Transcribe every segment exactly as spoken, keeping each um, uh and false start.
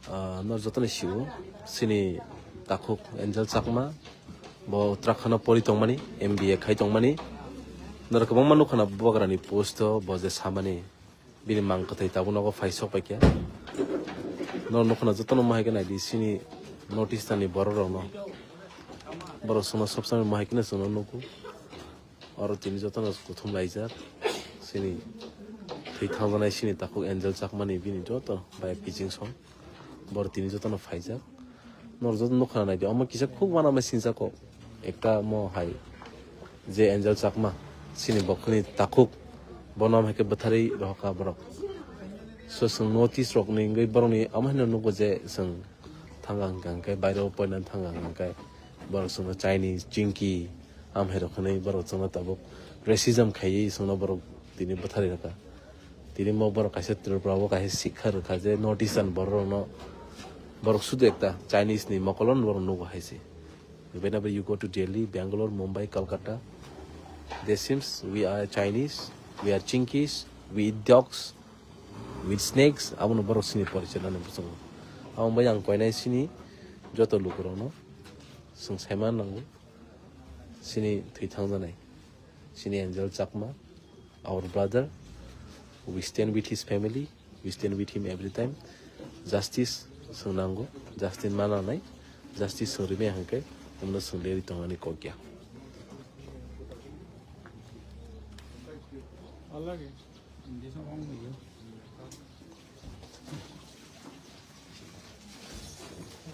Ah, nor jotono sio, sini takhuk Angel Chakma, bo Uttarakhand o pori tongmani, M B A khai tongmani. Nor kwbangma nukha na bubagrani post o bo je samani, bini mang kwthai tabuk nogo phai sok paikha. Nor nukha na jotono mohai khe naidi sini North Eastern ni borok rokno. Borok chwngno sob samai mohai kheno chwngno nugo. Oro tini jotono kuthum laijak. Sini thwi thangjanai sini takhuk Angel Chakmani bini joto bai piching song. Boro tini jotono phaijak. Nor joto nukha naidi, omo kisa khuk uanama singjak kok. Ekta mo hai je Angel Chakma, sini bokhoni takhuk, bono hai khe bwtharwi rohorkha borok. So chwng North East rokni wngwi borokni omo haino nugo je chwng thanga hwnkha hwnkhe, baireo poina thanga hwnkha hwnkhe, borok chwngno Chinese, Chinky, amhai rok hwnwi borok chwngno tabuk racism khaiwi chwngno borok tini bwtharwi rwkha. Tini mo borok kaisa Tripura o kaisa sikha rwkha je North Eastern borok rokno borok sudu ekta Chinese ni mokol o borok nugo hai se. Whenever you go to Delhi, Bangalore, Mumbai, Kolkata, they seems we are Chinese, we are Chinkies, we eat dogs, we eat snakes, abono borok sini porichai nani bwskango. Abo bai ang koinai sini joto lukurokno chwng saima nango, sini thwi thangjanai. Sini Angel Chakma, our brother, we stand with his family, we stand with him every time. Justice chwng nango, justice ma nangnai, justice chwng rimai hwnkhe, omno chwng leri tongmani kok ya.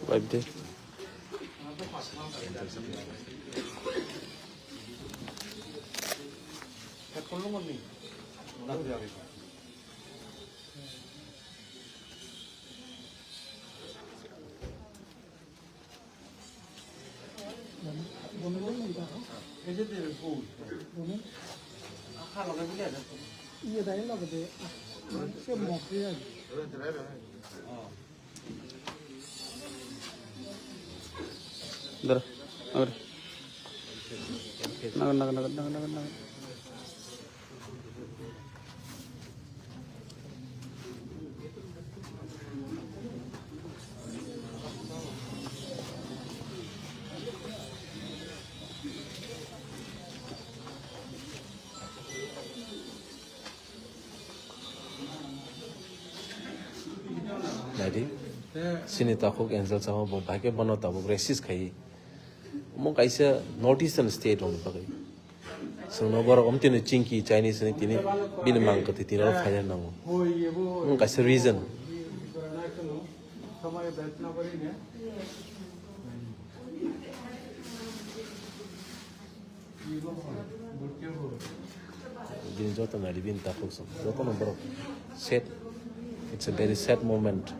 Wipe de. Dara, agre. Nagar, nagar, nagar, nagar, nagar, nagar. Naidi, sini takhuk Angel Chakma bo bahai khe bono tabuk racist khai. Omo kaisa North Eastern state rokni bagwi. Chwngno borok omtino Chinky Chinese hinwi tini bini mang kwthwi tini oro phaina nango. Omo kaisa reason. Bini joto naidi bini takhuk song. Jotono borok sad. It's a very sad moment.